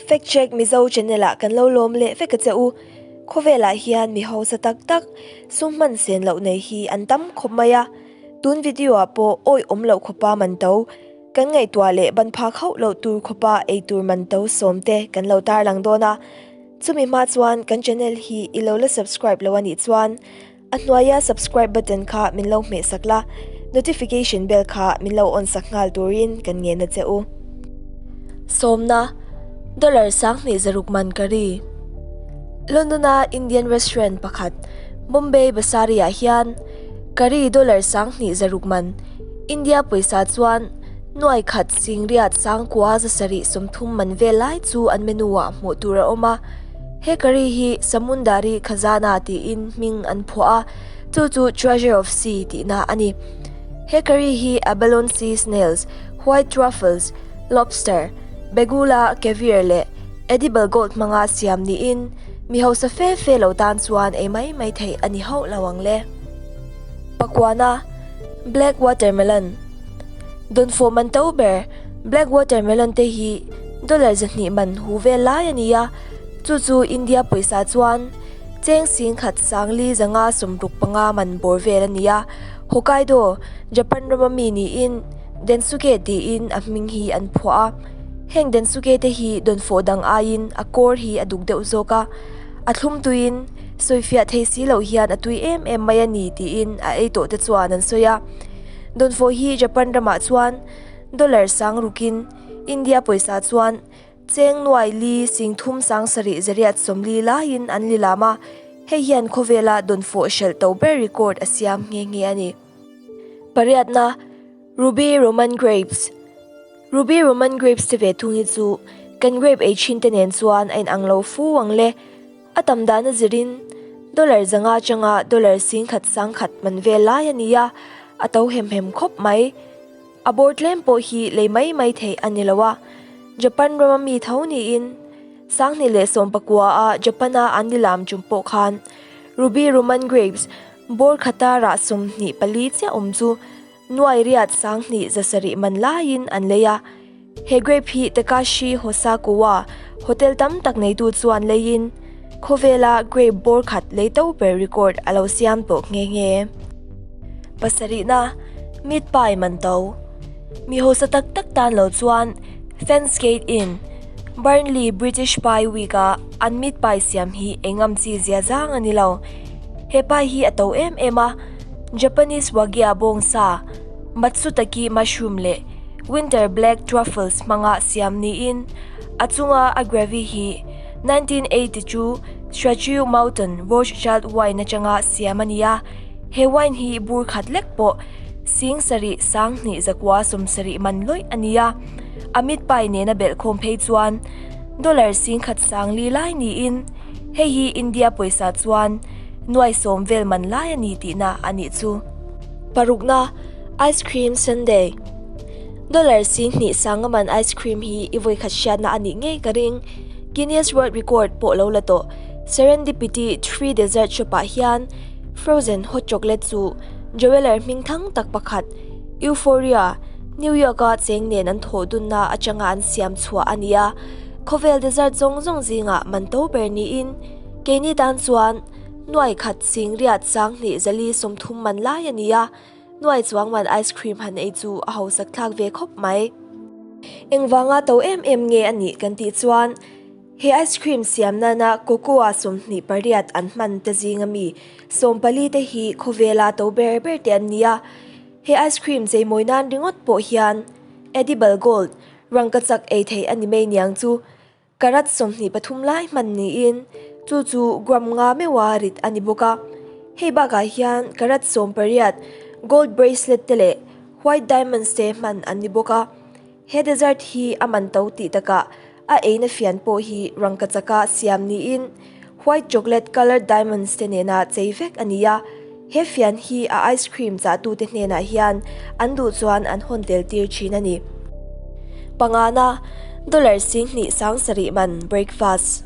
Fact Check Mizo channel ah kan lo lawm leh vek a che u. Khawvel ah hian mi hausa tak tak sum hman sen loh nei hi an tam khawp mai a. Tun video ah pawh awi awm loh khawpa man to kan ngaihtuah leh ban phak hauh loh tur khawpa ei tur man to sawm te kan lo tarlang dawn a. Chumi hma chuan kan channel hi i lo la subscribe lo a nih chuan A hnuaia subscribe button kha min lo hmeh sak la, notification bell kha min lo on sak nghal turin kan ngen a che u. Sawmna, Dollar 7006 man curry. London-a Indian restaurant pakhat Bombay Basari-ah hian curry dollar 2600 man, India pawisa chuan nuai khat singriat sangkua zasarih 30 man vel lai chu an menu-ah hmuh tur a awm a. He curry hi Samundari Khazana tiin hming an phuah a, chu chu Treasure of Sea tihna a ni. He curry hi abalone sea snails, white truffles, lobster, begula, caviar leh edible gold hmanga siam niin mi hausa fe fe lo tan chuan ei mai mai theih a ni hauh lo ang le. Pakuana, Black watermelon Dawnfawh man to ber Black watermelon te hi Dollar 200 man hu vel lai a ni a, chu chu India pawisa chuan cheng 10,000 sangli zanga 65 man bawr vel a ni a. Hokkaido, Japan rama mi niin Densuke tiin a hming hi an phuah a. Heng Densuke te hi dawnfawh dang aiin a kawr hi a duk deuh zawk a, a thlum tuiin sawifiah thei si loh hian a tui em em mai a ni tiin a ei tawh te chuan an sawi a. Dawnfawh hi Japan ramah chuan dollar sang rukin India pawisa chuan cheng nuai li 30 7 zariat 40 laiin an li lam a, hei hian khawvela dawnfawh hrelh to ber record a siam nghe nghe a ni. Pariatna, Ruby Roman Grapes Ruby Roman Grapes te ve thung hi chu kan grape ei thin te nen chuan a inang lo fu ang le. A tam dan a zirin dollar 500 atanga dollar 10,000 sangkhat man vel lai a ni a, a to hem hem khawp mai. A bawr tlem pawh hi lei mai mai theih a ni lo a, Japan rama mi tho niin 2019 a Japan-a an nilam tum pawh khan Ruby Roman Grapes bawr khata rah 24 chiah awm chu nuai riat 2700 man laiin an lei a. He grape hi Takashi Hosakuwa hotel tam tak neitu chuan leiin khawvela grape bawr khat lei to ber record a lo siam tawh nghe nghe. Pasarihna, Meat pie man to. Mi hausa tak tak tan lo chuan Fensgate Inn, Burnley British Pie Week-a an meat pie siam hi ei ngam chi zia zang a ni lo. He pie hi a to em em a, Japanese wagyu bawngsa, matsutake mushroom leh winter black truffles hmanga siam niin a chunga a gravy hi 1982 Strachew Mountain Rothschild wine atanga siam a ni a. He wine hi bur khat lek pawh 7,000 2,970 70 man lawih a ni a, a meat pie nena belhkhawm phei chuan dollar 10,000 sang li lai niin hei hi India pawisa chuan nuai sawm vel man lai a ni tihna a nih chu. Parukna, Ice cream sundae. Dollar 2,000 sanga man ice cream hi i vawikhat hriatna a nih ngei ka ring. Guinness World Record pawh lo la tawh. Serendipity Tree Dessert Shop ah hian frozen hot chocolate chu jeweller hming thang tak pakhat Euphoria, New York a cheng nen an thawh dunna atanga an siam chhuah a ni a. Khawvel dessert zawng zawng zingah man to ber niin keini tan chuan nuai khat 8,000 2 zali 30 man lai a ni a. Nuai chuang man ice cream han ei chu a hausak thlak ve khawp mai. Engvanga to em em nge a nih kan tih chuan he ice cream siam nana cocoa 28 an hman te zinga mi 14 te hi khawvela to ber ber te an ni a. He ice cream cheimawi nan ringawt pawh hian edible gold rangkachak ei thei a ni mai niang chu Karat 23 lai hman niin chu chu gram nga meuha rit a ni bawk a. Hei bakah hian karat 18 gold bracelet te leh white diamonds te hman an ni bawk a. He dessert hi a man to tih takah a eina fian pawh hi rangkachaka siam niin white chocolate colored diamonds te nena chei vek a ni a. He fian hi a ice cream chahtute hnenah hian an duh chuan an hawn tel tir thin a ni. Pangana, dollar 2,000 sang sarih man breakfast.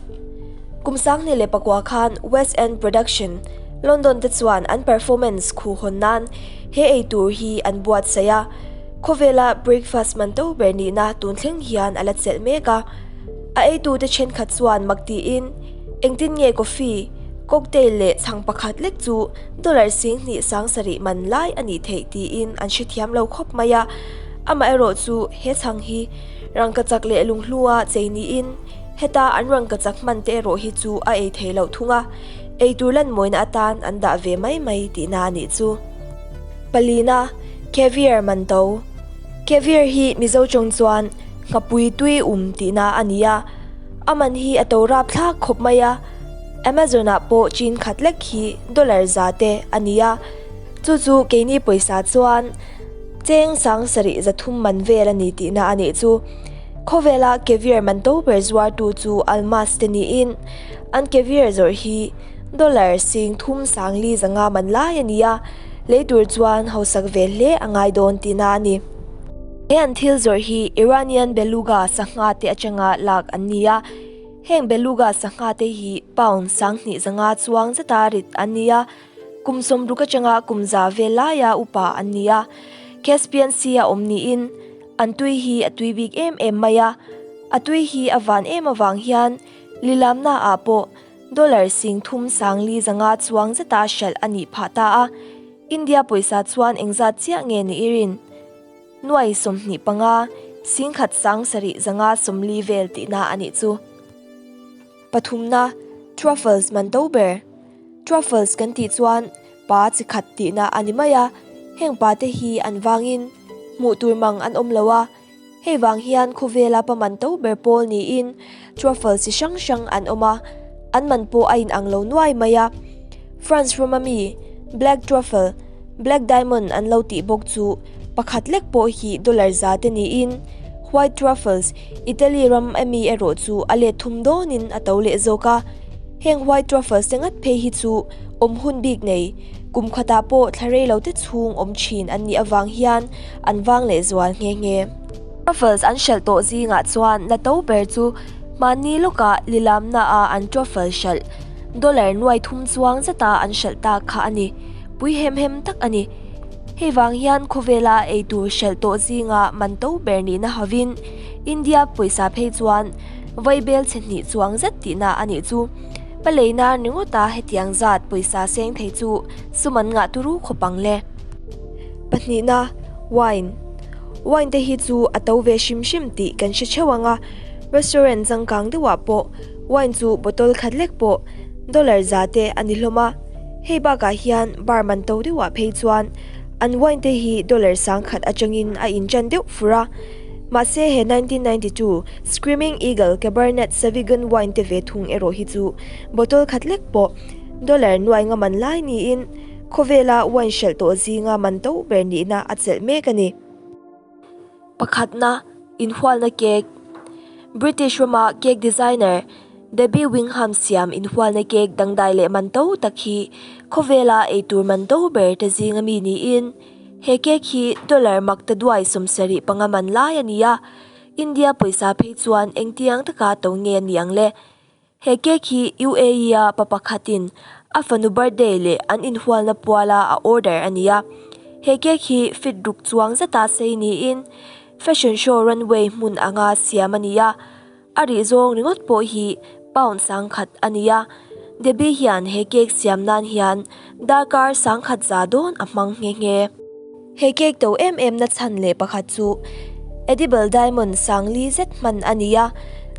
Kum 2009 khan West End Production, London te chuan an performance khu hawn nan he ei tur hi an buat saih a. Khawvela breakfast man to ber nihna tun thleng hian a la chelh mek a. A eitute thenkhat chuan mak tiin, Engtin nge coffee, cocktail leh chhang pakhat lek chu dollar 20 7,000 man lai a nih theih tiin an hrethiam lo khawp mai a. Amaherawhchu he chhang hi rangkachak leh lunghlua chei niin heta an rangkachak hman te erawh hi chu a ei thei loh thung a, eitur lanmawina atan an dah ve mai mai tihna a nih chu. Palina, Caviar man to. Caviar hi Mizo tawng chuan nghapui tui um tihna a ni a, a man hi a to rap thlak khawp mai a, Amazon ah pawh chin khat lek hi dollar za te a ni a, chu chu keini pawisa chuan cheng 7300 man vel a ni tihna a nih chu. Khawvela caviar man to ber zuartu chu Almas te niin an caviar zawrh hi dollar 3500 man lai a ni a, lei tur chuan hausak ve hle a ngai dawn tihna a ni. He an thil zawrh hi Iranian beluga sangha te atanga lak an ni a, heng beluga sangha te hi pound 2500 chuang zeta rit an ni a, kum 60 atanga kum 100 vel laia upa an ni a, Caspian Sea a awm niin an tui hi a tui bik em em mai a, a tui hi a van em avang hian lilamna ah pawh dollar 3400 chuang zeta hralh a nih phah ta a, India pawisa chuan engzat chiah nge ni i rin? Nuai 25, 10,000 740 vel tihna a nih chu. Pathumna, Truffles man to ber. Truffles kan tih chuan pa chi khat tihna a ni mai a, heng pa te hi an vangin hmuh tur mang an awm lo a, hei vang hian khawvela pa man to ber pawl niin truffle chi hrang hrang an awm a, an man pawh a inang lo nuai mai a. France rama mi black truffle, black diamond an lo tih bawk chu pakhat lek pawh hi dollar za te niin white truffles Italy ram ami erawh chu a let thum dawnin a to leh zawk a. Heng white truffles te ngat phei hi chu awm hun bik nei, kum khatah pawh thla rei lo te chhung awm thin an nih avang hian an vang leh zual nghe nghe. Truffles an hralh tawh zingah chuan la to ber chu hmanni lawkah lilamna a an truffle hralh dollar 3,000 chuang zeta an hralh tak kha a ni. Pui hem hem tak a ni. Hei vang hian khawvela eitur hralh tawh zinga man to ber nihna hovin India pawisa phei chuan vaibel chhe hnih chuang zet tihna a nih chu. Paleina ringawta hetiang zat pawisa seng thei chu sum an ngah turu khawp ang le. Pahnihna, wine. Wine te hi chu a to ve hrim hrim tih kan hre theuh ang a, restaurant changkang deuhah pawh wine chu bottle khat lek pawh dollar za te a ni hlawm a. Hei bakah hian bar man to deuhah phei chuan an wine te hi dollar 1000 atangin a inchan deuh fur a. Mahse he 1992 Screaming Eagle Cabernet Sauvignon wine te ve thung erawh hi chu bottle khat lek pawh dollar nuai nga man lai niin khawvela wine hralh tawh zinga man to ber nihna a chelh mek a ni. Pakhatna, inhualna cake. British rama cake designer Debbie Wingham siam inhualna cake dangdai leh man to tak hi khawvela eitur man to ber te zinga mi niin he cake hi dollar mak ta duai 75 man lai a ni a, India pawisa phei chuan engtiang taka to nge a ni ang le. He cake hi UAE a pa pakhatin a fanu birthday leh an inhualna puala a order a ni a. He cake hi feet ruk chuang zeta sei niin fashion show runway hmun anga siam a ni a. A rih zawng ringawt pawh hi pound 1000 a ni a. Debbie hian he cake siam nan hian darkar 1100 dawn a hmang nghe nghe. He cake to em em na chhan leh pakhat chu edible diamond 4000 zet hman a ni a,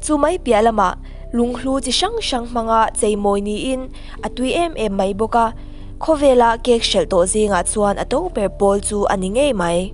chu mai piah lamah lunghlu chi hrang hrang hmanga cheimawi niin a tui em em mai bawk a, khawvela cake hralh tawh zingah chuan a to ber pawl chu a ni ngei mai.